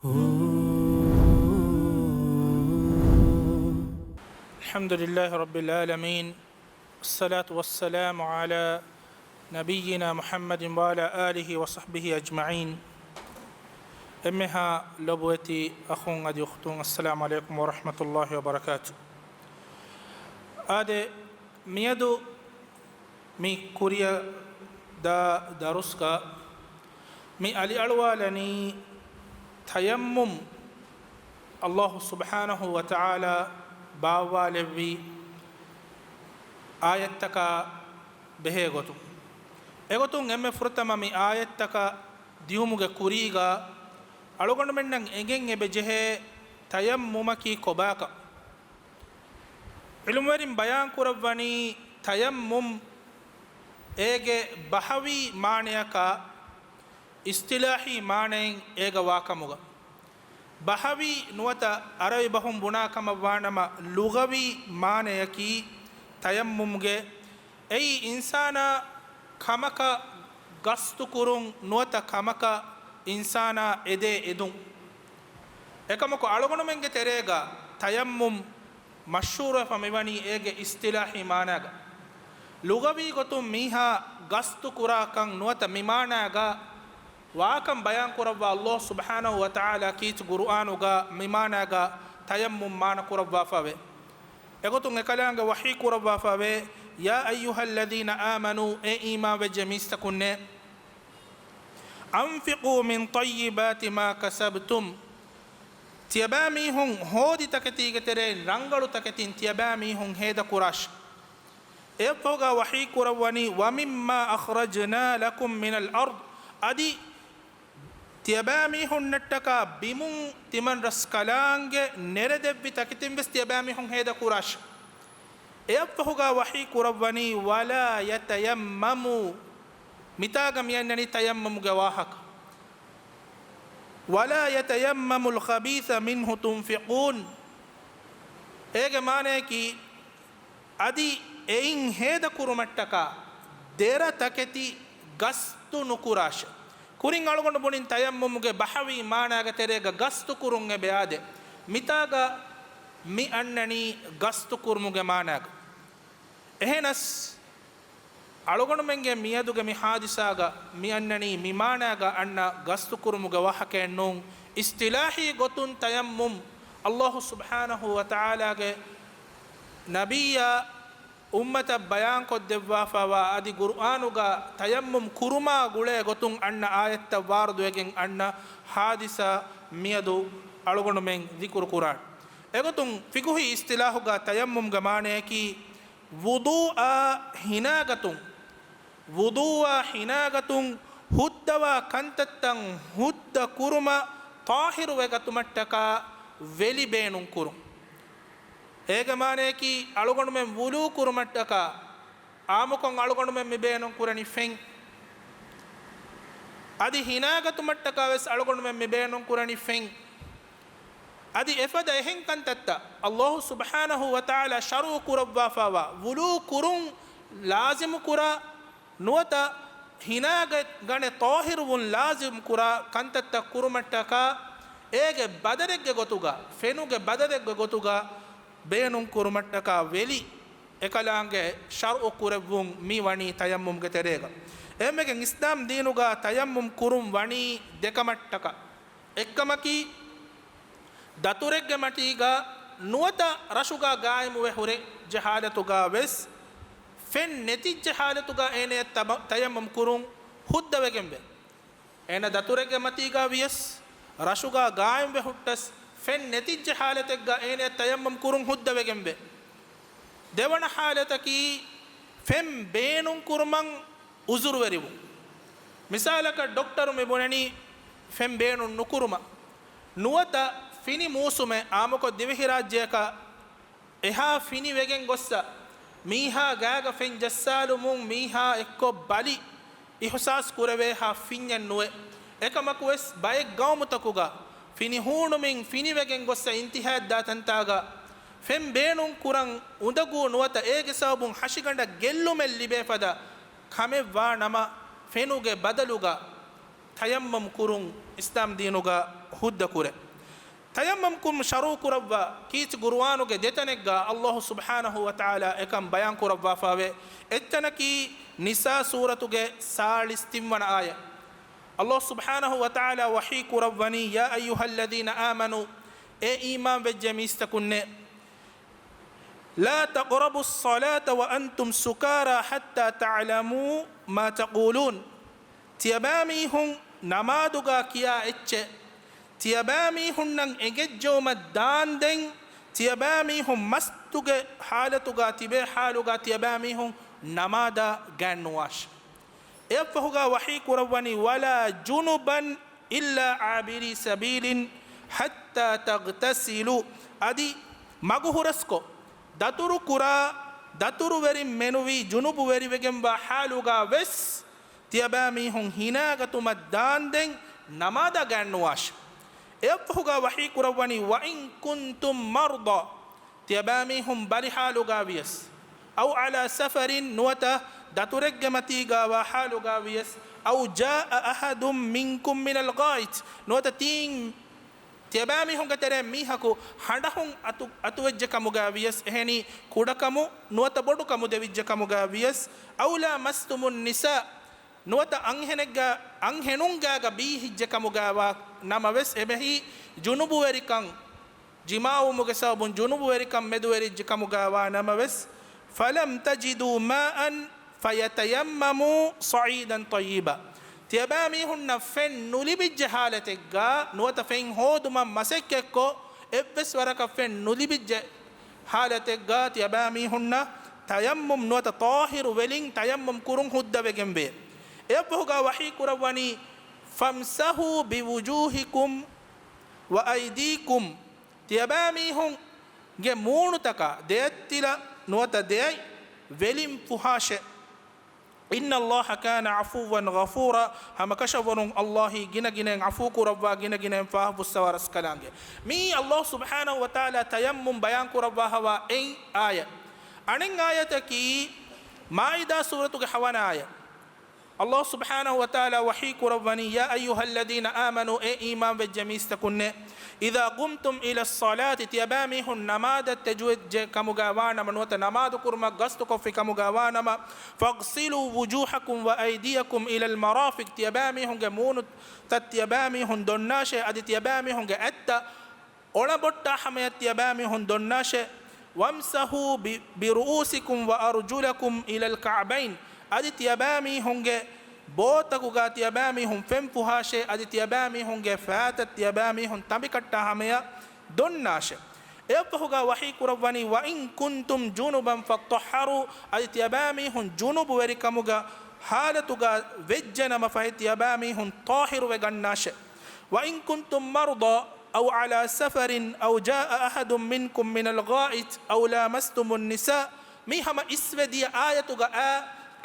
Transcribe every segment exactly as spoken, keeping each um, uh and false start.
الحمد لله رب العالمين، والصلاة والسلام على نبينا محمد وعلى آله وصحبه أجمعين. އެންމެހާ ލޮބުވެތި އަޚުން އަދި އުޚްތުން، السلام عليكم ورحمة الله وبركاته. އާދެ، މިއަދު މި ކުރިއަށް ދާ ދަރުސްގަ މި އަލިއަޅުވާލަނީ ތަޔައްމުމް ﷲ ސުބްޙާނަހޫ ވަތަޢާލާ ބާއްވާލެއްވި އާޔަތްތަކާ ބެހޭ ގޮތުން. އެގޮތުން އެންމެ ފުރަތަމަ މި އާޔަތްތަކަށް ދިއުމުގެ ކުރީގަ އަޅުގަނޑުމެންނަށް އެނގެން އެބަ ޖެހޭ ތަޔައްމުމަކީ ކޮބާކަން. ޢިލްމުވެރިން ބަޔާން ކުރައްވަނީ ތަޔައްމުމް އޭގެ ބަހަވީ މާނަޔަކާ އިޞްޠިލާޙީ މާނައެއް އޭގަ ވާކަމުގަ. ބަހަވީ ނުވަތަ ޢަރަބި ބަހުން ބުނާ ކަމަށް ވާނަމަ، ލުޣަވީ މާނަޔަކީ ތަޔައްމުމްގެ އެއީ އިންސާނާ ކަމަކަށް ގަސްތުކުރުން ނުވަތަ ކަމަކަށް އިންސާނާ އެދޭ އެދުން. އެކަމަކު އަޅުގަނޑުމެންގެ ތެރޭގަ ތަޔައްމުމް މަޝްހޫރުވެފަ މިވަނީ އޭގެ އިޞްޠިލާޙީ މާނާގަ. ލުޣަވީ ގޮތުން މީހާ ގަސްތު ކުރާކަން ނުވަތަ މި މާނާގަ ވާކަން ބަޔާން ކުރައްވާ ﷲ ސުބްޙާނަހޫ ވަތަޢާލާ ކީރިތި ޤުރުއާނުގަ މި މާނާގަ ތަޔައްމުމް މާނަ ކުރައްވާފަވޭ. އެގޮތުން އެކަލާނގެ ވަޙީ ކުރައްވާފަވޭ، يا أيها الذين آمنوا، އޭ އީމާންވެއްޖެ މީސްތަކުންނޭ، أنفقوا من طيبات ما كسبتم، ތިޔަބައިމީހުން ހޯދި ތަކެތީގެ ތެރެއިން ރަނގަޅު ތަކެތިން ތިޔަބައިމީހުން ހޭދަކުރާށި. އެއަށްފަހުގަ ވަޙީ ކުރައްވަނީ، ومما أخرجنا لكم من الأرض، އަދި ތިޔަބައިމީހުންނަށްޓަކާ ބިމުން ތިމަން ރަސްކަލާނގެ ނެރެދެއްވި ތަކެތިން ވެސް ތިޔަބައިމީހުން ހޭދަކުރާށި. އެއަށްފަހުގަ ވަޙީ ކުރައްވަނީ، ولا يتيمموا، މިތާގަ މިއަންނަނީ ތަޔައްމުމުގެ ވާހަކަ. ولا يتيمموا الخبيث منه تنفقون، އޭގެ މާނަޔަކީ، އަދި އެއިން ހޭދަކުރުމަށްޓަކާ ދެރަ ތަކެތި ގަސްތު ނުކުރާށެ. ކުރިން އަޅުގަނޑު ބުނިން ތަޔައްމުމުގެ ބަހަވީ މާނާގެ ތެރޭގަ ގަސްތުކުރުން އެބައާދެ. މިތާގަ މި އަންނަނީ ގަސްތުކުރުމުގެ މާނާގަ. އެހެނަސް، އަޅުގަނޑުމެންގެ މިއަދުގެ މި ޙާދިސާގަ މި އަންނަނީ މި މާނާގަ އަންނަ ގަސްތުކުރުމުގެ ވާހަކައެއް ނޫން. އިޞްޠިލާޙީ ގޮތުން ތަޔައްމުމް ﷲ ސުބްޙާނަހޫ ވަތަޢާލާގެ ނަބިއްޔާ އުއްމަތަށް ބަޔާންކޮށްދެއްވާފައިވާ އަދި ޤުރުއާނުގަ ތަޔައްމުމް ކުރުމާ ގުޅޭ ގޮތުން އަންނަ އާޔަތްތައް ވާރިދުވެގެން އަންނަ ޙާދިސާ މިއަދު އަޅުގަނޑުމެން ޛިކުރު ކުރާން. އެގޮތުން ފިޤުހީ އިޞްޠިލާޙުގަ ތަޔައްމުމްގެ މާނަޔަކީ، ވުޟޫއާ ހިނާގަތުން، ވުޟޫއާ ހިނާގަތުން ހުއްދަވާ ކަންތައްތައް ހުއްދަ ކުރުމަށް ޠާހިރުވެގަތުމަށްޓަކާ ވެލި ބޭނުން ކުރުން. އޭގެ މާނަޔަކީ، އަޅުގަނޑުމެން ވުޟޫ ކުރުމަށްޓަކާ އާއްމުކޮށް އަޅުގަނޑުމެން މި ބޭނުން ކުރަނީ ފެން. އަދި ހިނާގަތުމަށްޓަކާ ވެސް އަޅުގަނޑުމެން މި ބޭނުން ކުރަނީ ފެން. އަދި އެފަދަ އެހެން ކަންތައްތައް ﷲ ސުބްޙާނަހޫ ވަތަޢާލާ ޝަރުޢު ކުރައްވާފައިވާ ވުޟޫ ކުރުން ލާޒިމު ކުރާ ނުވަތަ ހިނާގަ-، ގަނެ ޠާހިރުވުން ލާޒިމު ކުރާ ކަންތައްތައް ކުރުމަށްޓަކާ އޭގެ ބަދަލެއްގެ ގޮތުގަ، ފެނުގެ ބަދަލެއްގެ ގޮތުގަ ބޭނުން ކުރުމަށްޓަކާ ވެލި އެކަލާނގެ ޝަރުޢު ކުރެއްވުން މި ވަނީ ތަޔައްމުމްގެ ތެރޭގަ. އެހެންވެގެން އިސްލާމް ދީނުގަ ތަޔައްމުމް ކުރުން ވަނީ ދެކަމަށްޓަކާ. އެއްކަމަކީ، ދަތުރެއްގެ މަތީގަ ނުވަތަ ރަށުގަ ގާއިމުވެ ހުރެއްޖެ ޙާލަތުގަ ވެސް، ފެން ނެތިއްޖެ ޙާލަތުގަ އޭނަޔަށް ތަބަ-، ތަޔައްމަމް ކުރުން ހުއްދަވެގެންވޭ. އޭނަ ދަތުރެއްގެ މަތީގަ ވިޔަސް، ރަށުގަ ގާއިމުވެ ހުއްޓަސް، ފެން ނެތިއްޖެ ޙާލަތެއްގަ އޭނަޔަށް ތަޔައްމަމް ކުރުން ހުއްދަވެގެންވޭ. ދެވަނަ ޙާލަތަކީ، ފެން ބޭނުން ކުރުމަށް އުޒުރުވެރިވުން. މިސާލަކަށް ޑޮކްޓަރު މި ބުނަނީ ފެން ބޭނުން ނުކުރުމަށް. ނުވަތަ ފިނި މޫސުމެއް އާއްމުކޮށް ދިވެހިރާއްޖެއަކަށް އެހާ ފިނި ވެގެން ގޮއްސަ، މީހާ ގާގަ ފެން ޖައްސާލުމުން މީހާ އެއްކޮށް ބަލި އިޙުސާސް ކުރެވޭހާ ފިންޏެއް ނުވޭ. އެކަމަކުވެސް ބައެއް ގައުމުތަކުގަ ފިނި ހޫނުމިން ފިނިވެގެން ގޮއްސަ އިންތިހާއަށްދާ ތަންތާގަ ފެން ބޭނުން ކުރަން އުނދަގޫ ނުވަތަ އޭގެ ސަބަބުން ހަށިގަނޑަށް ގެއްލުމެއް ލިބޭ ފަދަ ކަމެއް ވާ ނަމަ، ފެނުގެ ބަދަލުގަ ތަޔައްމަމް ކުރުން އިސްލާމް ދީނުގަ ހުއްދަ ކުރޭ. ތަޔައްމަމްކުން ޝަރުޢު ކުރައްވާ ކީރިތި ޤުރުއާނުގެ ދެތަނެއްގާ އައްލާހު ސުބްޙާނަހު ވަތަޢާލާ އެކަން ބަޔާން ކުރައްވާފަވޭ. އެއްތަނަކީ ނިސާ ސޫރަތުގެ ސާޅީސް ތިންވަނަ އާޔަތް. އައްލާހު ސުބްޙާނަހު ވަތަޢާލާ ވަޙީ ކުރައްވަނީ، يا أيها الذين آمنوا، އޭ އީމާން ވެއްޖެ މީސްތަކުންނޭ، لا تقربوا الصلاة وأنتم سكارى حتى تعلموا ما تقولون. ތިޔަބައިމީހުން ނަމާދުގާ ކިޔާ އެއްޗެއް، ތިޔަބައިމީހުންނަށް އެނގެއްޖެއުމަށް ދާންދެން، ތިޔަބައިމީހުން މަސްތުގެ ޙާލަތުގާ ތިބޭ ޙާލުގާ ތިޔަބައިމީހުން ނަމާދާ ގާތްނުވާށި. އެއަށްފަހުގާ ވަޙީ ކުރައްވަނީ، ولا جنبا إلا عابري سبيل حتى تغتسلوا. އަދި މަގުހުރަސްކޮށް، ދަތުރު ކުރާ، ދަތުރުވެރިން މެނުވީ ޖުނުބުވެރިވެގެންވާ ޙާލުގާ ވެސް، ތިޔަބައިމީހުން ހިނާގަތުމަށް ދާންދެން ނަމާދާ ގާތްނުވާށި. އެއަށްފަހުގާ ވަޙީ ކުރައްވަނީ، وإن كنتم مرضى، ތިޔަބައިމީހުން ބަލި ޙާލުގާ ވިޔަސް، أو على سفر، ނުވަތަ ދަތުރެއްގެ މަތީގާވާ ޙާލުގާ ވިޔަސް، أو جاء أحد منكم من الغائط، ނުވަތަ ތީން ތިޔަބައިމީހުންގެ ތެރެއިން މީހަކު ހަނޑަހުން އަތު، އަތުވެއްޖެ ކަމުގާ ވިޔަސް، އެހެނީ ކުޑަކަމު ނުވަތަ ބޮޑުކަމު ދެވިއްޖެ ކަމުގާ ވިޔަސް، أو لامستم النساء، ނުވަތަ އަންހެނެއްގަ، އަންހެނުންގާގަ ބީހިއްޖެ ކަމުގާވާ ނަމަވެސް، އެބަހީ ޖުނުބުވެރިކަން، ޖިމާވުމުގެ ސަބަބުން ޖުނުބުވެރިކަން މެދުވެރިއްޖެ ކަމުގާވާ ނަމަވެސް، فلم تجدوا ماء فتيمموا صعيدا طيبا. ތިޔަބައިމީހުންނަށް ފެން ނުލިބިއްޖެ ޙާލަތެއްގާ، ނުވަތަ ފެން ހޯދުމަށް މަސައްކަތްކޮށް، އެއްވެސް ވަރަކަށް ފެން ނުލިބިއްޖެ ޙާލަތެއްގާ ތިޔަބައިމީހުންނަށް ތަޔައްމުމް ނުވަތަ ޠާހިރު ވެލިން ތަޔައްމުމް ކުރުން ހުއްދަވެގެންވޭ. އެއަށްފަހުގާ ވަޙީ ކުރައްވަނީ، فامسحوا بوجوهكم وأيديكم، ތިޔަބައިމީހުންގެ މޫނުތަކާ ދެއަތްތިލަ ނުވަތަ ދެއަތް ވެލިން ފުހާށޭ. إن الله كان عفوا غفورا، ހަމަކަށަވަރުން އައްލާހީ ގިނަގިނައިން ޢަފޫ ކުރައްވާ، ގިނަގިނައިން ފާފަ ފުއްސަވާ ރަސްކަލާނގެ. މީ އައްލާހު ސުބްޙާނަހު ވަތަޢާލާ ތަޔައްމުމް ބަޔާން ކުރައްވާ ހަވާ އެއް އާޔަތް. އަނެއް އާޔަތަކީ މާއިދާ ސޫރަތުގެ ހަވަނަ އާޔަތް. އައްލާހު ސުބްޙާނަހު ވަތަޢާލާ ވަޙީ ކުރައްވަނީ، يا أيها الذين آمنوا، އޭ އީމާން ވެއްޖެ މީސްތަކުންނޭ، إذا قمتم إلى الصلاة، ތިޔަބައިމީހުން ނަމާދަށް ތެޖުވެއްޖެ ކަމުގާ ވާނަމަ، ނުވަތަ ނަމާދު ކުރުމަށް ގަސްތުކޮށްފި ކަމުގާ ވާނަމަ، فاغسلوا وجوهكم وأيديكم إلى المرافق، ތިޔަބައިމީހުންގެ މޫނުތައް ތިޔަބައިމީހުން ދޮންނާށޭ، އަދި ތިޔަބައިމީހުންގެ އަތްތައް އޮޅަބޮއްޓާ ހަމަޔަށް ތިޔަބައިމީހުން ދޮންނާށޭ. وامسحوا ب، برؤوسكم وأرجلكم إلى الكعبين، އަދި ތިޔަބައިމީހުންގެ ބޯތަކުގާ ތިޔަބައިމީހުން ފެން ފުހާށޭ، އަދި ތިޔަބައިމީހުންގެ ފައިތައް ތިޔަބައިމީހުން ތަނބިކައްޓާ ހަމަޔަށް ދޮންނާށޭ. އެއަށްފަހުގާ ވަޙީ ކުރައްވަނީ، وإن كنتم جنبا فاطهروا، އަދި ތިޔަބައިމީހުން ޖުނުބުވެރިކަމުގަ ޙާލަތުގަ ވެއްޖެނަމަ ފަހެ ތިޔަބައިމީހުން ޠާހިރުވެގަންނާށޭ. وإن كنتم مرضى أو على سفر أو جاء أحد منكم من الغائط أو لامستم النساء، މި ހަމަ އިސްވެ ދިޔަ އާޔަތުގަ އާ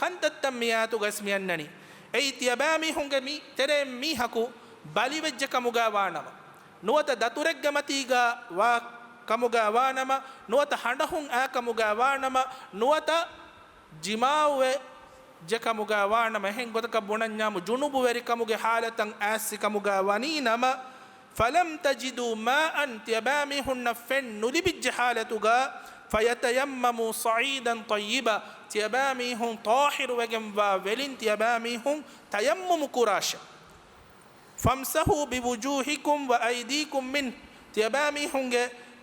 ކަންތައްތައް މި އާޔަތުގަ އިސް މި އަންނަނީ. އެއީ ތިޔަބައިމީހުންގެ މި ތެރެއިން މީހަކު ބަލިވެއްޖެ ކަމުގަ ވާނަމަ، ނުވަތަ ދަތުރެއްގެ މަތީގަ ވާ ކަމުގަ ވާނަމަ، ނުވަތަ ހަނޑަހުން އާ ކަމުގަ ވާނަމަ، ނުވަތަ ޖިމާޢުވެ ޖެ ކަމުގަ ވާނަމަ، އެހެން ގޮތަކަށް ބުނަންޏާމު ޖުނުބުވެރިކަމުގެ ޙާލަތަށް އައިސް ކަމުގަ ވަނީ ނަމަ، فلم تجدوا ماء، ތިޔަބައިމީހުންނަށް ފެން ނުލިބިއްޖެ ޙާލަތުގަ، فتيمموا صعيدا طيبا، ތިޔަބައިމީހުން ޠާހިރުވެގެންވާ ވެލިން ތިޔަބައިމީހުން ތަޔައްމުމު ކުރާށެ. فامسحوا بوجوهكم وأيديكم منه، ތިޔަބައިމީހުންގެ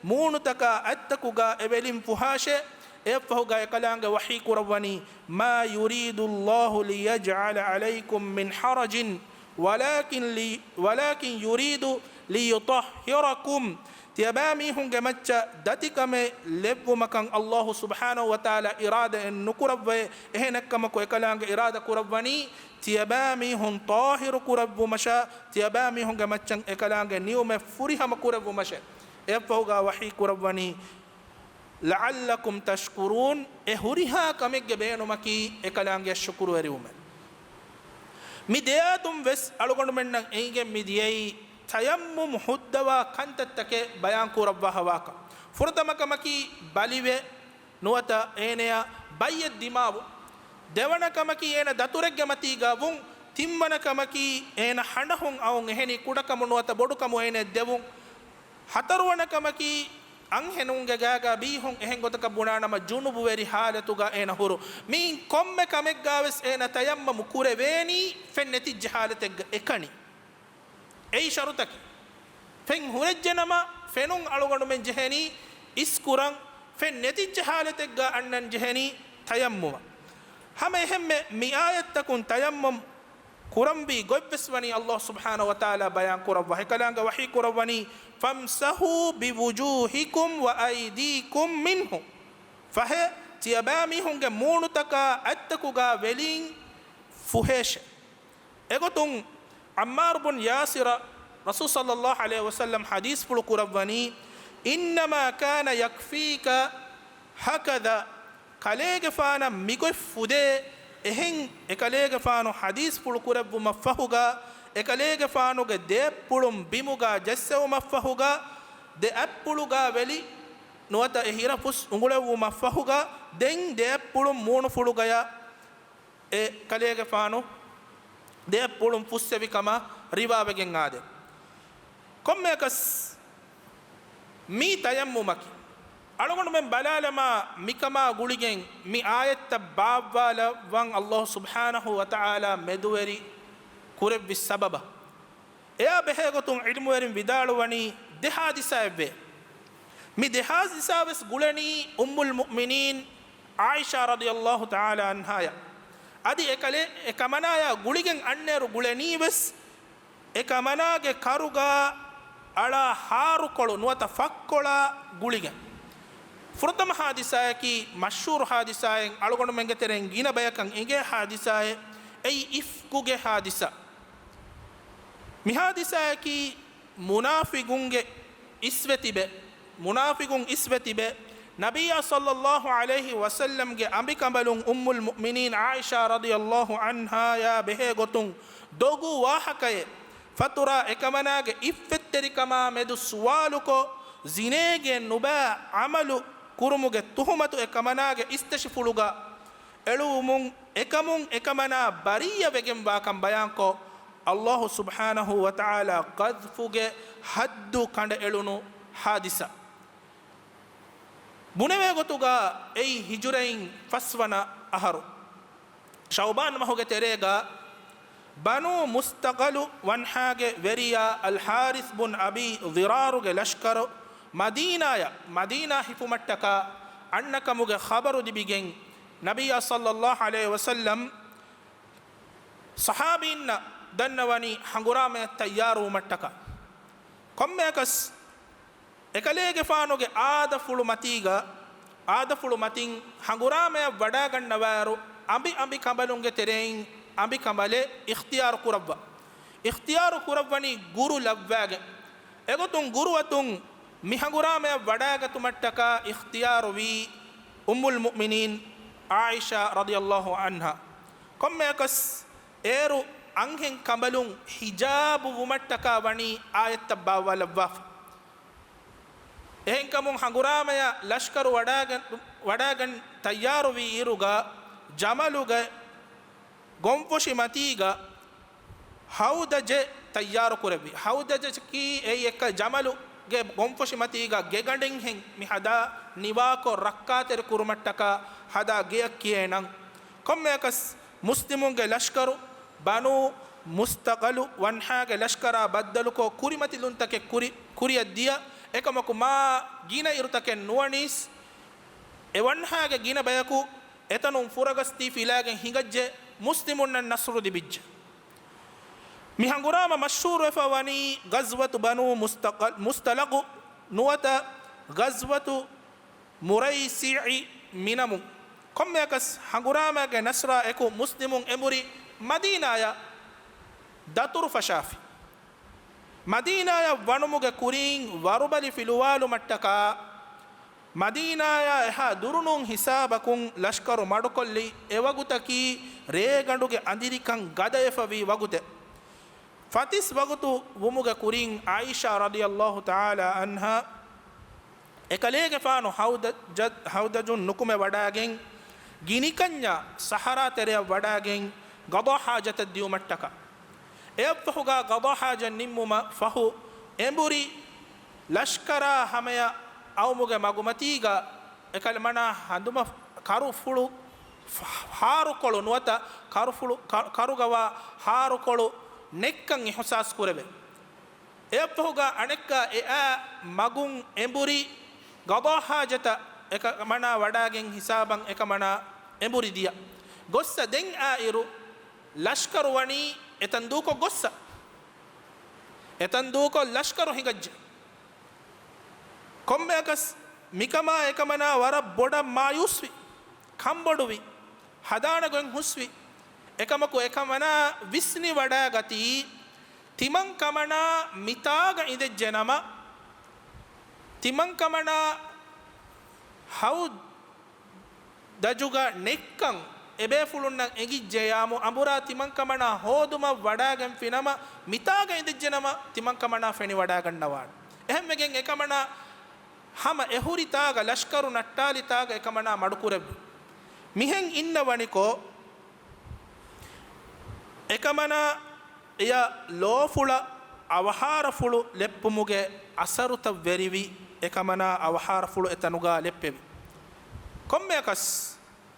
މޫނުތަކާ އަތްތަކުގަ އެވެލިން ފުހާށެ. އެއަށްފަހުގަ އެކަލާނގެ ވަޙީ ކުރައްވަނީ، ما يريد الله ليجعل عليكم من حرج ولكن لي، ولكن يريد ليطهركم، ތިޔަބައިމީހުންގެ މައްޗަށް ދަތިކަމެއް ލެއްވުމަކަށް އައްލާހު ސުބްޙާނަހު ވަތަޢާލާ އިރާދައެއް ނުކުރައްވައޭ. އެހެނެއްކަމަކު އެކަލާނގެ އިރާދަ ކުރައްވަނީ ތިޔަބައިމީހުން ޠާހިރު ކުރައްވުމަށާ، ތިޔަބައިމީހުންގެ މައްޗަށް އެކަލާނގެ ނިޢުމަތް ފުރިހަމަ ކުރެއްވުމަށެ. އެއަށްފަހުގަ ވަޙީ ކުރައްވަނީ، لعلكم تشكرون، އެ ހުރިހާ ކަމެއްގެ ބޭނުމަކީ އެކަލާނގެއަށް ޝުކުރުވެރިވުމެއް. މި ދެއާތުން ވެސް އަޅުގަނޑުމެންނަށް އެނގެން މި ދިޔައީ ތަޔައްމުމް ހުއްދަވާ ކަންތައްތަކެއް ބަޔާން ކުރައްވާ ހަވާކަން. ފުރަތަމަ ކަމަކީ ބަލިވެ ނުވަތަ އޭނަޔަށް ބައްޔެއް ދިމާވުން. ދެވަނަ ކަމަކީ އޭނަ ދަތުރެއްގެ މަތީގަ ވުން. ތިންވަނަ ކަމަކީ، އޭނަ ހަނޑަހުން އައުން އެހެނީ ކުޑަކަމުން ނުވަތަ ބޮޑުކަމުން އޭނަ ދެވުން. ހަތަރުވަނަ ކަމަކީ، އަންހެނުންގެ ގާގާ ބީހުން އެހެން ގޮތަކަށް ބުނާނަމަ ޖުނުބުވެރި ހާލަތުގަ އޭނަ ހުރު. މިއިން ކޮންމެ ކަމެއްގާވެސް އޭނަ ތަޔައްމަމު ކުރެވޭނީ ފެން ނެތިއްޖެ ހާލަތެއްގަ އެކަނި. އެއީ ޝަރުތަކީ. ފެން ހުރެއްޖެނަމަ، ފެނުން އަޅުގަނޑުމެން ޖެހެނީ އިސްކުރަން، ފެން ނެތިއްޖެ ހާލަތެއްގަ އަންނަން ޖެހެނީ ތަޔައްމުމަށް. ހަމަ އެހެންމެ މި އާޔަތްތަކުން ތަޔައްމުމް ކުރަންވީ ގޮތްވެސް ވަނީ ﷲ ސުބްޙާނަހޫ ވަތަޢާލާ ބަޔާން ކުރައްވާ. އެކަލާނގެ ވަޙީ ކުރައްވަނީ، "فَامْسَحُوا بِوُجُوهِكُمْ وَأَيْدِيكُمْ مِنْهُ." ފަހެ، ތިޔަބައިމީހުންގެ މޫނުތަކާ އަތްތަކުގާ ވެލިން ފުހޭށެ. އެގޮތުން ޢައްމާރު ބުން ޔާސިރަށް ރަސޫލު ޞައްލައްލާހު ޢަލައިހި ވަސައްލަމް ޙަދީޘްފުޅު ކުރައްވަނީ، "إِنَّمَا كَانَ يَكْفِيكَ هَكَذَا." ކަލޭގެފާނަށް މިގޮތް ފުދޭ. އެހެން އެކަލޭގެފާނު ޙަދީޘްފުޅު ކުރެއްވުމަށްފަހުގަ، އެކަލޭގެފާނުގެ ދެއަތްޕުޅުން ބިމުގަ ޖެއްސެވުމަށްފަހުގަ، ދެއަތްޕުޅުގަ ވެލި ނުވަތަ އެ ހިރަފުސް އުނގުޅެއްވުމަށްފަހުގަ، ދެން ދެއަތްޕުޅުން މޫނުފުޅުގަޔަށް އެ ކަލޭގެފާނު ދެއަތްޕުޅުން ފުއްސެވި ކަމަށް ރިވާވެގެން އާދެ. ކޮންމެއަކަސް މީ ތަޔައްމުމަކީ، އަޅުގަނޑުމެން ބަލާލަމާ، މިކަމާ ގުޅިގެން މި އާޔަތްތައް ބާއްވާލައްވަން ﷲ ސުބްޙާނަހޫ ވަތަޢާލާ މެދުވެރި ކުރެއްވި ސަބަބަށް. އެއާ ބެހޭގޮތުން ޢިލްމުވެރިން ވިދާޅުވަނީ ދެ ޙާދިސާއެއްވޭ. މި ދެ ޙާދިސާވެސް ގުޅެނީ އުއްމުލް މުއުމިނީން ޢާއިޝާ ރަޟިޔައްލާހު ތަޢާލާ ޢަންހާޔަށް. އަދި އެކަލޭ، އެ ކަމަނާޔާ ގުޅިގެން އަންނައިރު ގުޅެނީވެސް އެ ކަމަނާގެ ކަރުގަ އަޅާ ހާރުކޮޅު ނުވަތަ ފައްކޮޅާ ގުޅިގެން. ފުރަތަމަ ޙާދިސާޔަކީ މަޝްހޫރު ޙާދިސާއެއް، އަޅުގަނޑުމެންގެ ތެރެއިން ގިނަ ބަޔަކަށް އެނގޭ ޙާދިސާއެއް، އެއީ އިފްކުގެ ޙާދިސާ. މި ޙާދިސާއަކީ މުނާފިގުންގެ އިސްވެ ތިބެ، މުނާފިގުން އިސްވެ ތިބެ، ނަބިއްޔާ ޞައްލައްލާހު ޢަލައިހި ވަސައްލަމްގެ އަނބިކަނބަލުން އުއްމުލް މުއުމިނީން ޢާއިޝާ ރަޟިޔައްލާހު ޢަންހާޔާ ބެހޭ ގޮތުން ދޮގު ވާހަކައެއް، ފަތުރާ އެކަމަނާގެ އިއްފަތްތެރިކަމާ މެދު ސުވާލުކޮށް، ޒިނޭގެ ނުބައި ޢަމަލު ކުރުމުގެ ތުހުމަތު އެކަމަނާގެ އިސްތަށިފުޅުގަ އެޅުވުމުން، އެކަމުން އެކަމަނާ ބަރީއަވެގެންވާކަން ބަޔާންކޮށް، ﷲ ސުބްޙާނަހޫ ވަތަޢާލާ ޤަޛްފުގެ ޙައްދު ކަނޑައެޅުނު ޙާދިސާ. ބުނެވޭ ގޮތުގަ އެއީ ހިޖުރައިން ފަސްވަނަ އަހަރު، ޝަޢުބާން މަހުގެ ތެރޭގަ، ބަނޫ މުސްތަޤަލު ވަންހާގެ ވެރިޔާ އަލްޙާރިޘް ބުން އަބީ ޟިރާރުގެ ލަޝްކަރު މަދީނާޔަށް، މަދީނާ ހިފުމަށްޓަކާ އަންނަކަމުގެ ޚަބަރު ލިބިގެން، ނަބިއްޔާ ޞައްލައްލާހު ޢަލައިހި ވަސައްލަމް ޞަޙާބީންނަށް ދަންނަވަނީ ހަނގުރާމަޔަށް ތައްޔާރުވުމަށްޓަކާ. ކޮންމެއަކަސް އެކަލޭގެފާނުގެ އާދަފުޅު މަތީގަ، އާދަފުޅު މަތިން ހަނގުރާމަޔަށް ވަޑާގަންނަވާއިރު، އަނބި އަނބި ކަނބަލުންގެ ތެރެއިން އަނބި ކަނބަލެއް އިޚްތިޔާރު ކުރައްވާ. އިޚްތިޔާރު ކުރައްވަނީ ގުރު ލައްވާގެން. އެގޮތުން ގުރު އަތުން މި ހަނގުރާމަޔަށް ވަޑާގަތުމަށްޓަކާ އިޚްތިޔާރުވީ އުއްމުލް މުއުމިނީން ޢާއިޝާ ރަޟިޔައްލާހު ޢަންހާ. ކޮންމެއަކަސް އޭރު އަންހެން ކަނބަލުން ހިޖާބު ވުމަށްޓަކާ ވަނީ އާޔަތްތައް ބާއްވާލައްވާފަ. އެހެންކަމުން ހަނގުރާމަޔަށް ލަޝްކަރު ވަޑާގަން، ވަޑާގަން ތައްޔާރުވީ އިރުގަ، ޖަމަލުގެ ގޮންފޮށި މަތީގަ ހައުދަޖެއް ތައްޔާރު ކުރެއްވި. ހައުދަޖަކީ އެއީ އެއްކަ ޖަމަލުގެ ގޮންފޮށި މަތީގަ ގެގަނޑެއްހެން މި ހަދާ ނިވާކޮށް ރައްކާތެރި ކުރުމަށްޓަކާ ހަދާ ގެއަށް ކިޔޭ ނަން. ކޮންމެއަކަސް މުސްލިމުންގެ ލަޝްކަރު ބަނޫ މުސްތަޤަލު ވަންހާގެ ލަޝްކަރާ ބައްދަލުކޮށް ކުރިމަތިލުންތަކެއް ކުރި، ކުރިއަށް ދިޔަ. އެކަމަކު މާ ގިނަ އިރުތަކެއް ނުވަނީސް، އެ ވަންހާގެ ގިނަ ބަޔަކު އެތަނުން ފުރަގަސްދީ ފިލާގެން ހިނގައްޖެ، މުސްލިމުންނަށް ނަޞްރު ލިބިއްޖެ. މި ހަނގުރާމަ މަޝްހޫރުވެފަ ވަނީ ޣަޒްވަތު ބަނޫ މުސްތަޤަލް، މުސްތަލަޤު ނުވަތަ ޣަޒްވަތު މުރައިސިޢި މިނަމުން. ކޮންމެއަކަސް ހަނގުރާމައިގެ ނަޞްރާ އެކު މުސްލިމުން އެނބުރި މަދީނާޔަށް ދަތުރު ފަށާފި. މަދީނާޔަށް ވަނުމުގެ ކުރިން ވަރުބަލި ފިލުވާލުމަށްޓަކާ، މަދީނާޔާ އެހާ ދުރުނޫން ހިސާބަކުން ލަޝްކަރު މަޑުކޮށްލި. އެވަގުތަކީ ރޭގަނޑުގެ އަނދިރިކަން ގަދަވެފަވި ވަގުތެއް. ފަތިސް ވަގުތު ވުމުގެ ކުރިން ޢާއިޝާ ރަޟިޔައްލާހު ތަޢާލާ ޢަންހާ އެކަލޭގެފާނު ހައުދަޖަ، ހައުދަޖުން ނުކުމެ ވަޑާގެން، ގިނިކަންޏާ ސަހަރާ ތެރެއަށް ވަޑާގެން، ގަޟާ ޙާޖަތަށް ދިއުމަށްޓަކާ. އެއަށްފަހުގާ ގަޟާ ޙާޖަތް ނިންމުމަށް ފަހު އެނބުރި ލަޝްކަރާ ހަމަޔަށް އައުމުގެ މަގުމަތީގަ އެކަމަނާ ހަނދުމަ ކަރުފުޅު ހާރުކޮޅު ނުވަތަ ކަރުފުޅު، ކަ-، ކަރުގަވާ ހާރުކޮޅު ނެއްކަން އިޙުސާސް ކުރެވޭ. އެއަށްފަހުގާ އަނެއްކާ އެއާ މަގުން އެނބުރި ގަޟާ ޙާޖަތަށް އެކަމަނާ ވަޑާގެން ހިސާބަށް އެކަމަނާ އެނބުރި ދިޔަ. ގޮއްސަ ދެން އާއިރު ލަޝްކަރު ވަނީ އެތަން ދޫކޮށް ގޮއްސަ. އެތަން ދޫކޮށް ލަޝްކަރު ހިނގައްޖެ. ކޮންމެއަކަސް މިކަމާ އެކަމަނާ ވަރަށް ބޮޑަށް މާޔޫސްވި، ކަންބޮޑުވި، ހަދާނެ ގޮތް ހުސްވި. އެކަމަކު އެކަމަނާ ވިސްނިވަޑާގަތީ ތިމަން ކަމަނާ މިތާގަ އިނދެއްޖެ ނަމަ، ތިމަން ކަމަނާ ހައުދަޖުގަ ނެއްކަން އެބޭފުޅުންނަށް އެނގިއްޖެޔާމު، އަނބުރާ ތިމަން ކަމަނާ ހޯދުމަށް ވަޑާގެންފި ނަމަ، މިތާގަ އިނދެއްޖެ ނަމަ، ތިމަން ކަމަނާ ފެނިވަޑާގަންނަވާނެ. އެހެންވެގެން އެކަމަނާ ހަމަ އެހުރި ތާގަ ލަޝްކަރު ނައްޓާލި ތާގަ އެކަމަނާ މަޑުކުރެއްވި. މިހެން އިންނަވަނިކޮށް، އެކަމަނާ އެޔަށް ލޯފުޅަށް އަވަހާރަފުޅު ލެއްޕުމުގެ އަސަރުތައް ވެރިވި، އެކަމަނާ އަވަހާރަފުޅު އެތަނުގާ ލެއްޕެވި. ކޮންމެއަކަސް،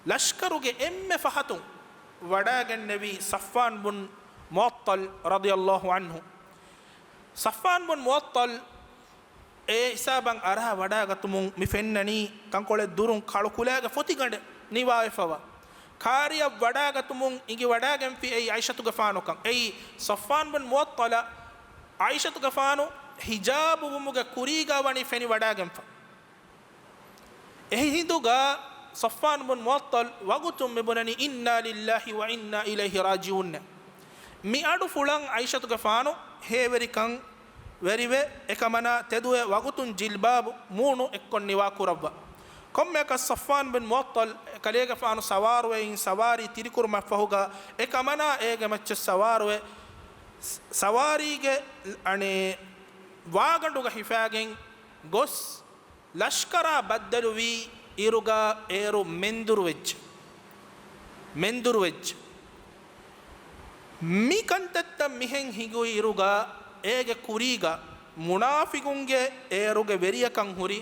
ލަޝްކަރުގެ އެންމެ ފަހަތުން ވަޑާގެންނެވީ ޞަފްވާން ބުން މުޢައްޠަލް ރަޟިޔަﷲ ޢަންހު. ޞަފްވާން ބުން މުޢައްޠަލް އެ ހިސާބަށް އަރާ ވަޑާގަތުމުން މި ފެންނަނީ ކަންކޮޅެއް ދުރުން ކަޅުކުލައިގެ ފޮތިގަނޑެއް ނިވާވެފަވާ. ކާރިއަށް ވަޑާގަތުމުން އިނގިވަޑާގެންފި އެއީ ޢާއިޝަތުގެފާނުކަން. އެއީ ޞަފްވާން ބުން މުޢައްޠަލަށް ޢާއިޝަތުގެފާނު ޙިޖާބުވުމުގެ ކުރީގާ ވަނީ ފެނިވަޑާގެންފަ. އެހިނދުގަ ޞަފްވާން ބުން މުޢައްޠަލް ވަގުތުން މިބުނަނީ، "إنا لله وإنا إليه راجعون." މި އަޑު ފުޅަން ޢާއިޝަތުގެފާނު ހޭވެރިކަން ވެރިވެ، އެކަމަނާ ތެދުވެ ވަގުތުން ޖިލްބާބު މޫނު އެއްކޮށް ނިވާ ކުރައްވާ. ކޮންމެއަކަސް ޞަފްވާން ބިން މުޢައްޠަލް އެކަލޭގެފާނު ސަވާރުވެ އިން ސަވާރީ ތިރިކުރުމަށްފަހުގަ އެކަމަނާ އޭގެ މައްޗަށް ސަވާރުވެ، ސަވާރީގެ އަނެއް ވާގަނޑުގަ ހިފާގެން ގޮސް، ލަޝްކަރާ ބައްދަލުވީ އިރުގަ އޭރު މެންދުރުވެއްޖެ. މެންދުރުވެއްޖެ. މި ކަންތައްތައް މިހެން ހިނގުވި އިރުގަ އޭގެ ކުރީގަ މުނާފިގުންގެ އޭރުގެ ވެރިޔަކަން ހުރި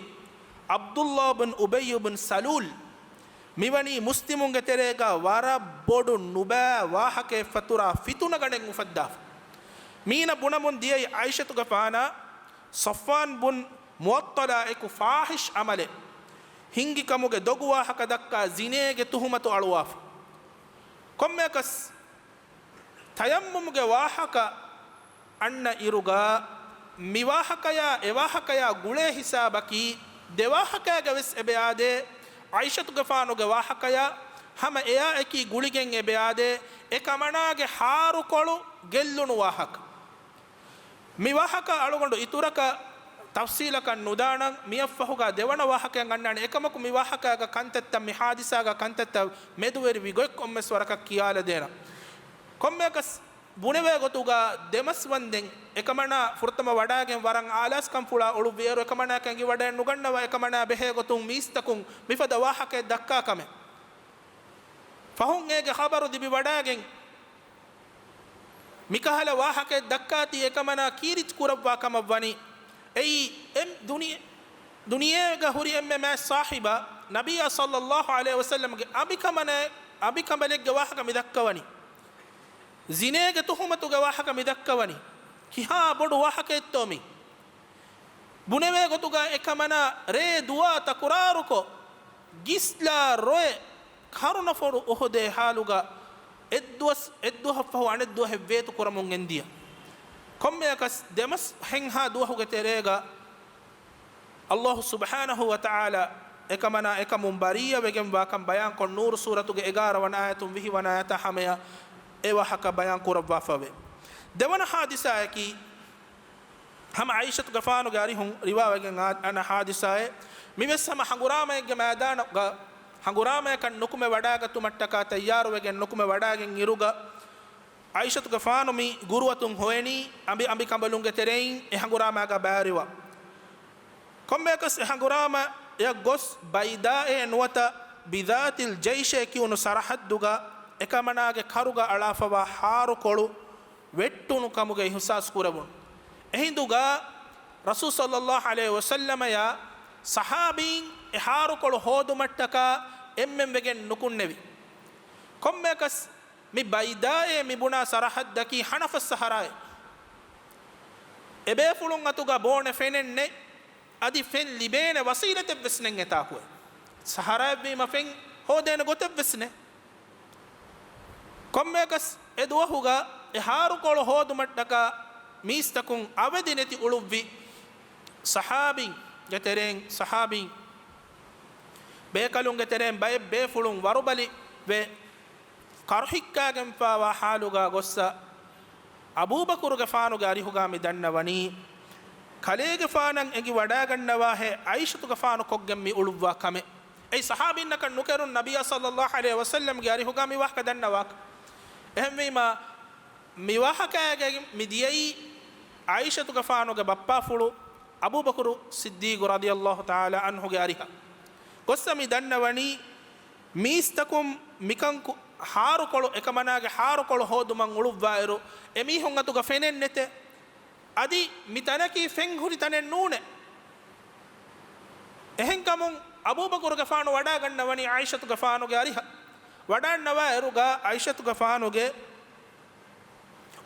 ޢަބްދުﷲ ބިން އުބައްޔު ބިން ސަލޫލް މިވަނީ މުސްލިމުންގެ ތެރޭގަ ވަރަށް ބޮޑު ނުބައި ވާހަކައެއް ފަތުރާ ފިތުނަގަނޑެއް އުފައްދާފަ. މީނަ ބުނަމުން ދިޔައީ ޢާއިޝަތުގެފާނަށް ޞަފްވާން ބުން މުޢައްޠަލާ އެކު ފާޙިޝް ޢަމަލެއް ހިންގި ކަމުގެ ދޮގު ވާހަކަ ދައްކާ ޒިނޭގެ ތުހުމަތު އަޅުވާފަ. ކޮންމެއަކަސް ތަޔައްމުމުގެ ވާހަކަ އަންނަ އިރުގަ މި ވާހަކަޔާ އެ ވާހަކަޔާ ގުޅޭ ހިސާބަކީ ދެ ވާހަކައިގަ ވެސް އެބަޔާދޭ. ޢާއިޝަތުގެފާނުގެ ވާހަކަޔާ ހަމަ އެޔާ އެކީ ގުޅިގެން އެބަޔާދޭ. އެ ކަމަނާގެ ހާރުކޮޅު ގެއްލުނު ވާހަކަ. މި ވާހަކަ އަޅުގަނޑު އިތުރަކަށް ތަފްޞީލަކަށް ނުދާނަން، މިއަށްފަހުގަ ދެވަނަ ވާހަކައެއް އަންނާނެ. އެކަމަކު މި ވާހަކައިގަ ކަންތައްތައް، މި ޙާދިސާގަ ކަންތައްތައް މެދުވެރިވި ގޮތް ކޮންމެސް ވަރަކަށް ކިޔާލަދޭނަން. ކޮންމެއަކަސް ބުނެވޭ ގޮތުގަ ދެމަސް ވަންދެން އެކަމަނާ ފުރަތަމަ ވަޑާގެން ވަރަށް އާލާސްކަން ފުޅާ އުޅުއްވި އޭރު އެކަމަނާއަކަށް އެނގިވަޑައެއް ނުގަންނަވާ، އެކަމަނާ ބެހޭ ގޮތުން މީސްތަކުން މިފަދަ ވާހަކައެއް ދައްކާ ކަމެއް. ފަހުން އޭގެ ޚަބަރު ލިބި ވަޑާގެން މިކަހަލަ ވާހަކައެއް ދައްކާތީ އެކަމަނާ ކީރިތި ކުރައްވާ ކަމަށް ވަނީ. އެއީ އެ ދުނި-، ދުނިޔޭގަ ހުރި އެންމެ މާތް ޞާޙިބާ ނަބިއްޔާ ޞައްލައްލާހު ޢަލައިހި ވަސައްލަމްގެ އަނބިކަނބަލެއްގެ ވާހަކަ މި ދައްކަވަނީ. ޒިނޭގެ ތުހުމަތުގެ ވާހަކަ މި ދައްކަވަނީ. ކިހާ ބޮޑު ވާހަކައެއްތޯ މީ؟ ބުނެވޭ ގޮތުގަ އެކަމަނާ ރޭ ދުވާ ތަކުރާރުކޮށް، ގިސްލާ ރޮއެ ކަރުނަފޮރު އޮހޮދޭ ހާލުގަ އެއްދުވަސް، އެއްދުވަހަށްފަހު އަނެއްދުވަހެއް ވޭތު ކުރަމުން އެންދިޔަ. ކޮންމެއަކަސް ދެމަސް ހެންހާ ދުވަހުގެ ތެރޭގަ ﷲ ސުބްޙާނަހޫ ވަތަޢާލާ އެކަމަނާ އެކަމުން ބަރީއަވެގެންވާކަން ބަޔާންކޮށް، ނޫރު ސޫރަތުގެ އެގާރަ ވަނަ އާޔަތުން ވިހި ވަނަ އާޔަތާ ހަމަޔަށް އެ ވާހަކަ ބަޔާން ކުރައްވާފަވޭ. ދެވަނަ ޙާދިސާއަކީ، ހަމަ ޢާއިޝަތުގެފާނުގެ އަރިހުން ރިވާވެގެން އާ-، އަންނަ ޙާދިސާއެއް. މިވެސް ހަމަ ހަނގުރާމައެއްގެ މައިދާނުގަ ހަނގުރާމަޔަކަށް ނުކުމެ ވަޑާގަތުމަށްޓަކާ ތައްޔާރުވެގެން ނުކުމެ ވަޑާގެން އިރުގަ، ޢާއިޝަތުގެފާނު މި ގުރުއަތުން ހޮވެނީ އަނބި އަނބިކަނބަލުންގެ ތެރެއިން އެ ހަނގުރާމައިގަ ބައިވެރިވާ. ކޮންމެއަކަސް އެ ހަނގުރާމަޔަށް ގޮސް، ބައިދާއޭ ނުވަތަ ބިޒާތިލް ޖައިޝޭ ކިޔުނު ސަރަޙައްދުގަ އެކަމަނާގެ ކަރުގަ އަޅާފަވާ ހާރުކޮޅު ވެއްޓުނު ކަމުގެ އިހުސާސް ކުރެވުނު. އެހިނދުގަ ރަސޫލު ޞައްލައްލާހު ޢަލައިހި ވަސައްލަމަޔާ ޞަޙާބީން އެ ހާރުކޮޅު ހޯދުމަށްޓަކާ އެންމެން ވެގެން ނުކުންނެވި. ކޮންމެއަކަސް މި ބައިދާއޭ މި ބުނާ ސަރަޙައްދަކީ ޙަނަފަސް ޞަޙަރާއެއް. އެބޭފުޅުން އަތުގަ ބޯނެ ފެނެއް ނެތް. އަދި ފެން ލިބޭނެ ވަސީލަތެއްވެސް ނެތް އެތާކު. ސަޙަރާއެއްވީމަ ފެން ހޯދޭނެ ގޮތެއްވެސް ނެތް. ކޮންމެއަކަސް އެ ދުވަހުގަ އެ ހާރުކޮޅު ހޯދުމަށްޓަކާ މީސްތަކުން އަވެދި ނެތި އުޅުއްވި ޞަޙާބީންގެ ތެރެއިން، ޞަޙާބީން ބޭކަލުންގެ ތެރެއިން ބައެއް ބޭފުޅުން ވަރުބަލި ވެ ކަރުހިއްކާގެންފާވާ ޙާލުގަ ގޮއްސަ އަބޫބަކުރުގެފާނުގެ އަރިހުގަ މި ދަންނަވަނީ، ކަލޭގެފާނަށް އެނގި ވަޑާގަންނަވާހޭ ޢާއިޝަތުގެފާނު ކޮށްގެން މި އުޅުއްވާ ކަމެއް. އެއީ ޞަޙާބީންނަކަށް ނުކެރުން ނަބިއްޔާ ޞައްލައްލާހު ޢަލައިހި ވަސައްލަމްގެ އަރިހުގަ މި ވާހަކަ ދަންނަވާކަށް. އެހެންވީމާ، މި ވާހަކައިގައި މި ދިޔައީ ޢާއިޝަތުގެފާނުގެ ބައްޕާފުޅު އަބޫބަކުރު ޞިއްދީޤު ރަޟިޔައްލާހު ތަޢާލާ ޢަންހުގެ އަރިހަށް. ގޮއްސަ މި ދަންނަވަނީ، މީސްތަކުން މިކަން ކު-، ހާރުކޮޅު، އެކަމަނާގެ ހާރުކޮޅު ހޯދުމަށް އުޅުއްވާއިރު، އެމީހުން އަތުގަ ފެނެއް ނެތޭ. އަދި މި ތަނަކީ ފެން ހުރި ތަނެއް ނޫނޭ. އެހެންކަމުން އަބޫބަކުރުގެފާނު ވަޑާގަންނަވަނީ ޢާއިޝަތުގެފާނުގެ އަރިހަށް. ވަޑާންނަވާއިރުގަ ޢާއިޝަތުގެފާނުގެ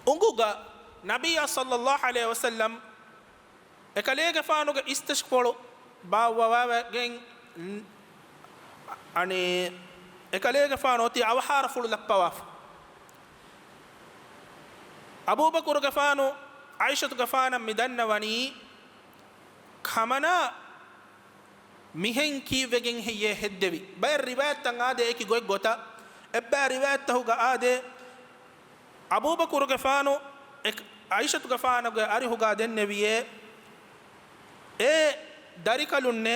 އުނގުގަ ނަބިއްޔާ ޞައްލައްލާހު ޢަލައިހި ވަސައްލަމް އެކަލޭގެފާނުގެ އިސްތަށިކޮޅު ބާއްވަވާގެން، އަނެއް، އެކަލޭގެފާނު އޮތީ އަވަހާރަފުޅު ލައްޕަވާފަ. އަބޫބަކުރުގެފާނު ޢާއިޝަތުގެފާނަށް މި ދަންނަވަނީ، ކަމަނާ މިހެން ކީއްވެގެން ހެއްޔޭ ހެއްދެވީ؟ ބައެއް ރިވާޔަތްތައް އާދޭ އެކި ގޮތްގޮތަށް. އެއްބައި ރިވާޔަތްތަކުގަ އާދޭ، އަބޫބަކުރުގެފާނު އެ ޢާއިޝަތުގެފާނުގެ އަރިހުގަ ދެންނެވިޔޭ، އޭ ދަރިކަލުންނޭ،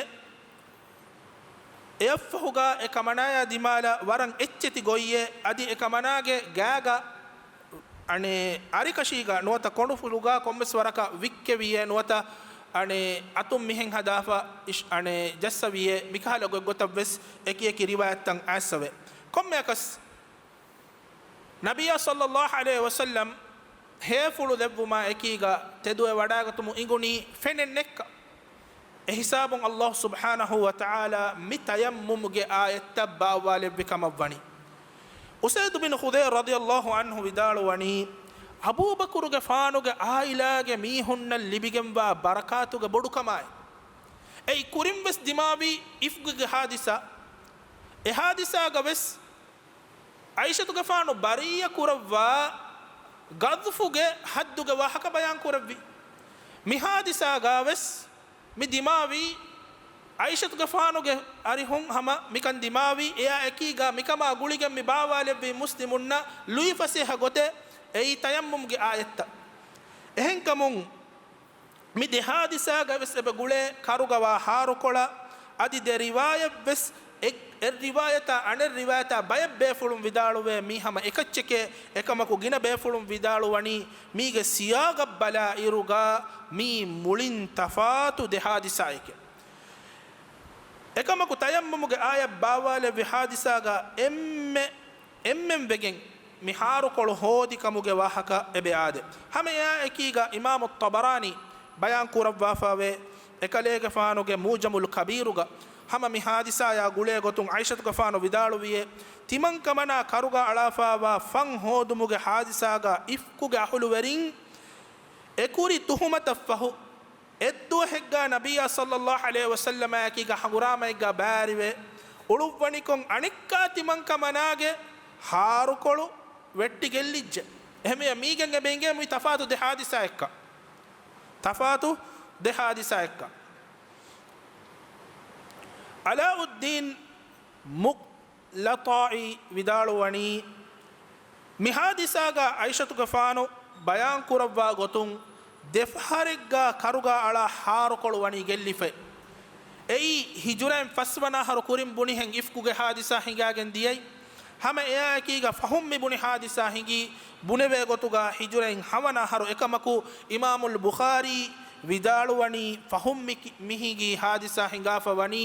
އެއަށްފަހުގަ އެ ކަމަނާޔާ ދިމާލަށް ވަރަށް އެއްޗެތި ގޮތްއޭ، އަދި އެ ކަމަނާގެ ގާގަ، އަނެއް، އަރިކަށީގަ ނުވަތަ ކޮނޑުފުޅުގަ ކޮންމެސް ވަރަކަށް ވިއްކެވިޔޭ ނުވަތަ، އަނެއް، އަތުން މިހެން ހަދާފަ އިޝް-، އަނެއް، ޖައްސަވިޔޭ، މިކަހަލަ ގޮތްގޮތަށްވެސް އެކިއެކި ރިވާޔަތްތައް އައިއްސަވޭ. ކޮންމެއަކަސް ނަބިއްޔާ ޞައްލައްލާހު ޢަލައިހި ވަސައްލަމް ހޭފުޅު ލެއްވުމާ އެކީގަ ތެދުވެ ވަޑާގަތުމުން އިނގުނީ ފެނެއް ނެއްކަ. އެހިސާބުން ﷲ ސުބްޙާނަހޫ ވަތަޢާލާ މި ތަޔައްމުމުގެ އާޔަތްތައް ބާއްވާލެއްވި ކަމަށްވަނީ. އުސައިދު ބިން ޚުދައިރު ރަޟިޔައްލާހު ޢަންހު ވިދާޅުވަނީ، އަބޫބަކުރުގެފާނުގެ ޢާއިލާގެ މީހުންނަށް ލިބިގެންވާ ބަރަކާތުގެ ބޮޑުކަމާއި، އެއީ ކުރިންވެސް ދިމާވީ އިފްކުގެ ޙާދިސާ. އެ ޙާދިސާގަވެސް ޢާއިޝަތުގެފާނު ބަރީއަ ކުރައްވާ ގަޛްފުގެ ޙައްދުގެ ވާހަކަ ބަޔާން ކުރެއްވި. މި ޙާދިސާގަވެސް މި ދިމާވީ ޢާއިޝަތުގެފާނުގެ އަރިހުން ހަމަ މިކަން ދިމާވީ، އެއާ އެކީގަ މިކަމާ ގުޅިގެން މި ބާވާލެއްވީ މުސްލިމުންނަށް ލުއިފަސޭހަ ގޮތެއް، އެއީ ތަޔައްމުމްގެ އާޔަތްތައް. އެހެންކަމުން، މި ދެ ޙާދިސާގަވެސް އެބަ ގުޅޭ ކަރުގަވާ ހާރުކޮޅަށް އަދި ދެ ރިވާޔަތްވެސް އެ، އެއް ރިވާޔަތާ އަނެއް ރިވާޔަތާ ބައެއް ބޭފުޅުން ވިދާޅުވޭ މީ ހަމަ އެކައްޗެކޭ، އެކަމަކު ގިނަ ބޭފުޅުން ވިދާޅުވަނީ މީގެ ސިޔާގަށް ބަލާ އިރުގަ މީ މުޅިން ތަފާތު ދެ ޙާދިސާއެކޭ. އެކަމަކު ތަޔައްމުމުގެ އާޔަތް ބާވާލެއްވި ޙާދިސާގަ އެންމެ އެންމެން ވެގެން މި ހާރުކޮޅު ހޯދި ކަމުގެ ވާހަކަ އެބަ އާދެ. ހަމަ އެއާ އެކީގަ އިމާމު ޠަބަރާނީ ބަޔާން ކުރައްވާފަވޭ، އެކަލޭގެފާނުގެ މޫޖަމުލް ކަބީރުގަ ހަމަ މި ހާދިސާޔާ ގުޅޭ ގޮތުން ޢާއިޝަތުގެފާނު ވިދާޅުވިޔޭ، ތިމަން ކަމަނާ ކަރުގަ އަޅާފަވާ ފަން ހޯދުމުގެ ހާދިސާގަ އިފްކުގެ އަހުލުވެރިން އެކުރި ތުހުމަތަށްފަހު، އެއްދުވަހެއްގަ ނަބިއްޔާ ޞައްލައްލާހު ޢަލައިހި ވަސައްލަމާއެކީގަ ހަނގުރާމައެއްގަ ބައިވެރިވެ އުޅުއްވަނިކޮށް އަނެއްކާ ތިމަން ކަމަނާގެ ހާރުކޮޅު ވެއްޓިގެން ލިއްޖެ. އެހެންވެ މީގެން އެބަ އިނގޭ މި ތަފާތު ދެ ޙާދިސާއެއްކަން. ތަފާތު ދެ ޙާދިސާއެއްކަން. ޢަލާއުއްދީން މު ލަޠާއީ ވިދާޅުވަނީ، މި ހާދިސާގަ ޢާއިޝަތުގެފާނު ބަޔާންކުރައްވާ ގޮތުން، ދެފަހަރެއްގަ ކަރުގަ އަޅާ ހާރުކޮޅު ވަނީ ގެއްލިފައި. އެއީ ހިޖުރައިން ފަސްވަނަ އަހަރު ކުރިން ބުނިހެން އިފްކުގެ ހާދިސާ ހިނގާގެން ދިޔައީ. ހަމަ އެއާއެކީގަ ފަހުން މި ބުނި ހާދިސާ ހިނގީ ބުނެވޭ ގޮތުގަ ހިޖުރައިން ހަވަނަ އަހަރު. އެކަމަކު، އިމާމުލް ބުޚާރީ ވިދާޅުވަނީ ފަހުން މި-، މިހިގީ ހާދިސާ ހިނގާފަ ވަނީ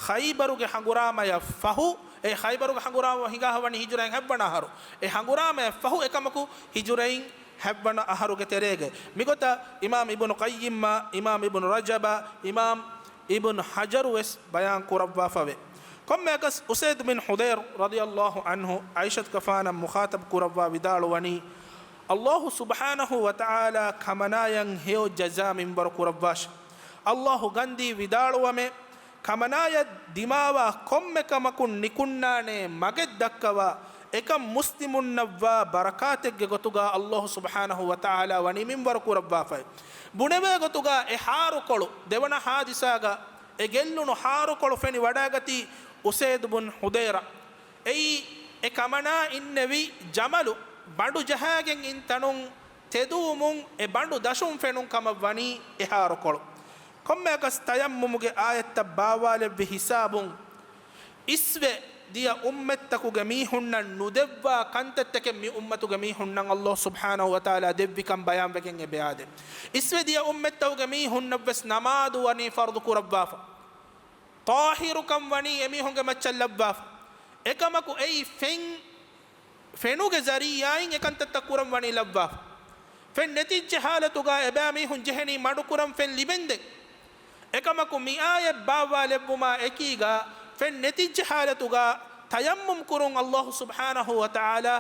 ޚައިބަރުގެ ހަނގުރާމަޔަށް ފަހު، އެ ޚައިބަރުގެ ހަނގުރާމަ ހިނގާފަ ވަނީ ހިޖުރައިން ހަތްވަނަ އަހަރު. އެ ހަނގުރާމަޔަށް ފަހު އެކަމަކު ހިޖުރައިން ހަތްވަނަ އަހަރުގެ ތެރޭގަ. މިގޮތަށް އިމާމް އިބްނު ޤައްޔިމްއާ، އިމާމް އިބްނު ރަޖަބާ، އިމާމް އިބްނު ޙަޖަރު ވެސް ބަޔާން ކުރައްވާފަވޭ. ކޮންމެއަކަސް އުސައިދު ބިން ޙުޟައިރު ރަޟިޔަﷲ ޢަންހު ޢާއިޝަތުގެފާނަށް މުޚާޠަބް ކުރައްވާ ވިދާޅުވަނީ، ﷲ ސުބްޙާނަހޫ ވަތަޢާލާ ކަމަނާޔަށް ހެޔޮ ޖަޒާ މިންވަރު ކުރައްވާށި. ﷲ ގަންދީ ވިދާޅުވަމޭ، ކަމަނާޔަށް ދިމާވާ ކޮންމެ ކަމަކުން ނިކުންނާނޭ މަގެއް ދައްކަވާ، އެކަން މުސްލިމުންނަށްވާ ބަރަކާތެއްގެ ގޮތުގަ ﷲ ސުބްޙާނަހޫ ވަތަޢާލާ ވަނީ މިންވަރު ކުރައްވާފައި. ބުނެވޭ ގޮތުގަ އެ ހާރުކޮޅު ދެވަނަ ހާދިސާގަ އެ ގެއްލުނު ހާރުކޮޅު ފެނި ވަޑައިގަތީ އުސައިދު ބުން ޙުޟައިރަށް. އެއީ އެ ކަމަނާ އިންނެވި ޖަމަލު ބަނޑު ޖަހާގެން އިން ތަނުން ތެދުވުމުން އެ ބަނޑު ދަށުން ފެނުން ކަމަށް ވަނީ އެ ހާރުކޮޅު. ކޮންމެއަކަސް ތަޔައްމުމުގެ އާޔަތްތައް ބާވާލެއްވި ހިސާބުން، އިސްވެ ދިޔަ އުއްމަތްތަކުގެ މީހުންނަށް ނުދެއްވާ ކަންތައްތަކެއް މި އުއްމަތުގެ މީހުންނަށް ﷲ ސުބްޙާނަހޫ ވަތަޢާލާ ދެއްވިކަން ބަޔާންވެގެން އެބައާދޭ. އިސްވެ ދިޔަ އުއްމަތްތަކުގެ މީހުންނަށްވެސް ނަމާދު ވަނީ ފަރުޟު ކުރައްވާފަ. ޠާހިރުކަން ވަނީ އެމީހުންގެ މައްޗަށް ލައްވާފަ. އެކަމަކު އެއީ ފެން، ފެނުގެ ޒަރީޢާއިން އެކަންތައްތައް ކުރަން ވަނީ ލައްވާފަ. ފެން ނެތިއްޖެ ޙާލަތުގަ އެބައިމީހުން ޖެހެނީ މަޑުކުރަން ފެން ލިބެންދެން. އެކަމަކު މި އާޔަތް ބާއްވާލެއްވުމާ އެކީގަ ފެން ނެތިއްޖެ ޙާލަތުގަ ތަޔައްމުމް ކުރުން ﷲ ސުބްޙާނަހޫ ވަތަޢާލާ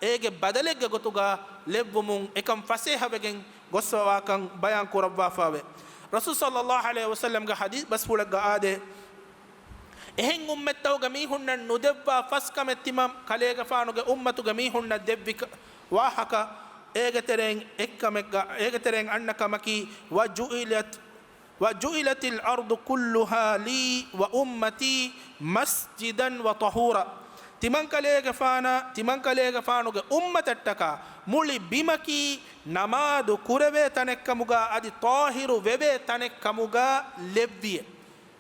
އޭގެ ބަދަލެއްގެ ގޮތުގަ ލެއްވުމުން އެކަން ފަސޭހަވެގެން ގޮސްފަވާކަން ބަޔާން ކުރައްވާފަވޭ. ރަސޫލު ޞައްލައްލާހު ޢަލައިހި ވަސައްލަމްގެ ޙަދީޘް ބަސްފުޅެއްގަ އާދޭ، އެހެން އުއްމަތްތަކުގެ މީހުންނަށް ނުދެއްވާ ފަސް ކަމެއް ތިމަން ކަލޭގެފާނުގެ އުއްމަތުގެ މީހުންނަށް ދެއްވި ކަ-، ވާހަކަ އޭގެ ތެރެއިން އެއްކަމެއްގަ، އޭގެ ތެރެއިން އަންނަ ކަމަކީ، وجعلت، وجعلت الأرض كلها لي وأمتي مسجدا وطهورا. ތިމަން ކަލޭގެފާނަށް، ތިމަން ކަލޭގެފާނުގެ އުއްމަތަށްޓަކާ މުޅި ބިމަކީ ނަމާދު ކުރެވޭ ތަނެއްކަމުގަ އަދި ޠާހިރު ވެވޭ ތަނެއްކަމުގަ ލެއްވިއޭ.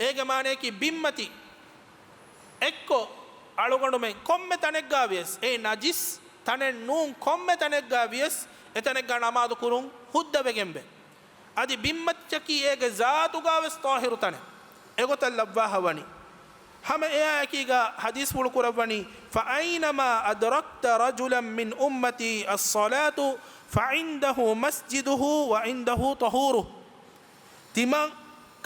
އޭގެ މާނަޔަކީ ބިންމަތި އެއްކޮށް އަޅުގަނޑުމެން ކޮންމެ ތަނެއްގަ ވިޔަސް، އެ ނަޖިސް ތަނެއް ނޫން ކޮންމެ ތަނެއްގަ ވިޔަސް، އެތަނެއްގަ ނަމާދު ކުރުން ހުއްދަވެގެންވޭ. އަދި ބިންމައްޗަކީ އޭގެ ޒާތުގަ ވެސް ޠާހިރު ތަނެއް. އެގޮތަށް ލައްވާފަ ވަނީ. ހަމަ އެއާއެކީގަ ޙަދީޘްފުޅު ކުރައްވަނީ، فأينما أدركت رجلا من أمتي الصلاة فعنده مسجده وعنده طهوره. ތިމަން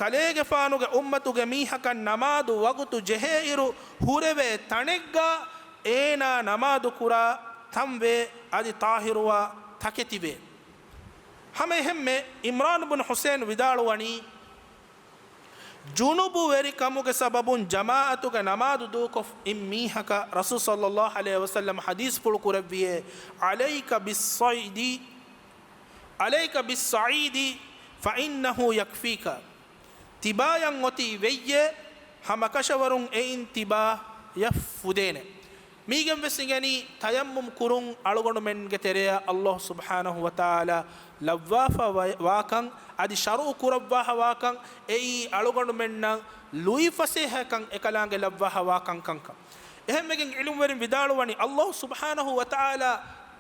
ކަލޭގެފާނުގެ އުއްމަތުގެ މީހަކަށް ނަމާދު ވަގުތު ޖެހޭއިރު ހުރެވޭ ތަނެއްގަ އޭނާ ނަމާދު ކުރާ ތަންވޭ، އަދި ޠާހިރުވާ ތަކެތިވޭ. ހަމަ އެހެންމެ ޢިމްރާން ބުން ޙުސައިން ވިދާޅުވަނީ، ޖުނުބުވެރިކަމުގެ ސަބަބުން ޖަމާޢަތުގެ ނަމާދު ދޫކޮށް އިން މީހަކަށް ރަސޫލު ޞައްލައްލާހު ޢަލައިހި ވަސައްލަމަ ޙަދީޘްފުޅު ކުރެއްވިއޭ، عليك بالصعيد، عليك بالصعيد فإنه يكفيك. ތިބާޔަށް އޮތީ ވެއްޔޭ، ހަމަކަށަވަރުން އެއިން ތިބާޔަށް ފުދޭނެ. މީގެން ވެސް އިނގެނީ ތަޔައްމުމް ކުރުން އަޅުގަނޑުމެންގެ ތެރެއަށް ﷲ ސުބްޙާނަހޫ ވަތަޢާލާ ލައްވާފަ ވަ-، ވާކަން، އަދި ޝަރުޢު ކުރައްވާފަ ވާކަން، އެއީ އަޅުގަނޑުމެންނަށް ލުއިފަސޭހަކަން އެކަލާނގެ ލައްވާފަ ވާކަން ކަންކަން. އެހެންވެގެން ޢިލްމުވެރިން ވިދާޅުވަނީ، ﷲ ސުބްޙާނަހޫ ވަތަޢާލާ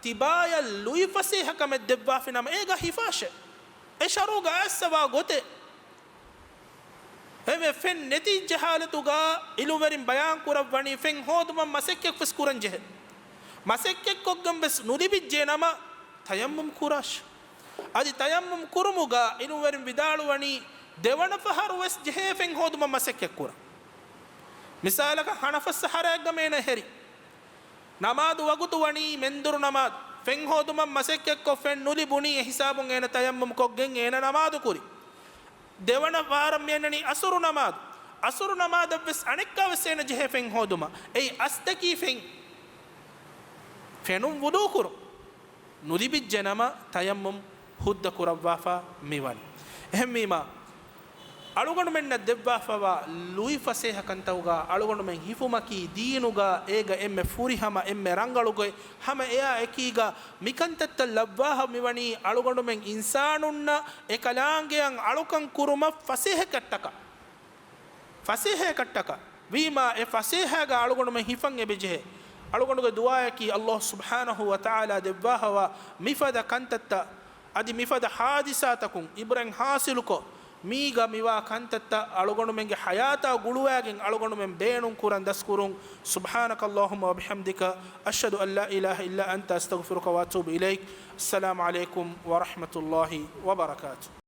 ތިބާޔަށް ލުއިފަސޭހަކަމެއް ދެއްވާފިނަމަ އޭގަ ހިފާށޭ. އެ ޝަރުޢުގަ އައިއްސަވާ ގޮތެއް. އެވެ ފެން ނެތިއްޖެ ޙާލަތުގަ ޢިލްމުވެރިން ބަޔާން ކުރައްވަނީ ފެން ހޯދުމަށް މަސައްކަތްވެސް ކުރަން ޖެހޭ. މަސައްކަތްކޮށްގެން ވެސް ނުލިބިއްޖެ ނަމަ، ތަޔައްމުމް ކުރާށި. އަދި ތަޔައްމުމް ކުރުމުގަ ޢިލްމުވެރިން ވިދާޅުވަނީ، ދެވަނަ ފަހަރު ވެސް ޖެހޭ ފެން ހޯދުމަށް މަސައްކަތް ކުރަން. މިސާލަކަށް ހަނަފަސް އަހަރާއެއްގަ މޭނަ ހެރި. ނަމާދު ވަގުތު ވަނީ މެންދުރު ނަމާދު. ފެން ހޯދުމަށް މަސައްކަތްކޮށް ފެން ނުލިބުނީ، އެ ހިސާބުން އޭނަ ތަޔައްމުމް ކޮށްގެން އޭނަ ނަމާދު ކުރި. ދެވަނަ ފަހަރަށް މިއަންނަނީ އަސުރު ނަމާދު. އަސުރު ނަމާދަށްވެސް އަނެއްކާވެސް އޭނަ ޖެހޭ ފެން ހޯދުމަށް. އެއީ އަސްތަކީ ފެން. ފެނުން ވުޟޫ ކުރުން. ނުލިބިއްޖެ ނަމަ ތަޔައްމުމް ހުއްދަ ކުރައްވާފަ މިވަނީ. އެހެންވީމާ، އަޅުގަނޑުމެންނަށް ދެއްވާފަވާ ލުއިފަސޭހަކަންތަކުގަ އަޅުގަނޑުމެން ހިފުމަކީ ދީނުގަ އޭގަ އެންމެ ފުރިހަމަ، އެންމެ ރަނގަޅުގޮތް. ހަމަ އެއާ އެކީގަ މިކަންތައްތައް ލައްވާފަ މިވަނީ އަޅުގަނޑުމެން އިންސާނުންނަށް އެކަލާނގެއަށް އަޅުކަން ކުރުމަށް ފަސޭހަކަށްޓަކާ. ފަސޭހައަކަށްޓަކާ ވީމާ، އެ ފަސޭހައިގަ އަޅުގަނޑުމެން ހިފަން އެބަޖެހޭ. އަޅުގަނޑުގެ ދުޢާއަކީ ﷲ ސުބްޙާނަހޫ ވަތަޢާލާ ދެއްވާފަވާ މިފަދަ ކަންތައްތައް އަދި މިފަދަ ހާދިސާތަކުން އިބްރަތް ހާސިލުކޮށް، މީގަ މިވާ ކަންތައްތައް އަޅުގަނޑުމެންގެ ޙަޔާތާ ގުޅުވާގެން އަޅުގަނޑުމެން ބޭނުން ކުރަން ދަސްކުރުން. سبحانك اللهم وبحمدك، أشهد أن لا إله إلا أنت، أستغفرك وأتوب إليك. السلام عليكم ورحمة الله وبركاته.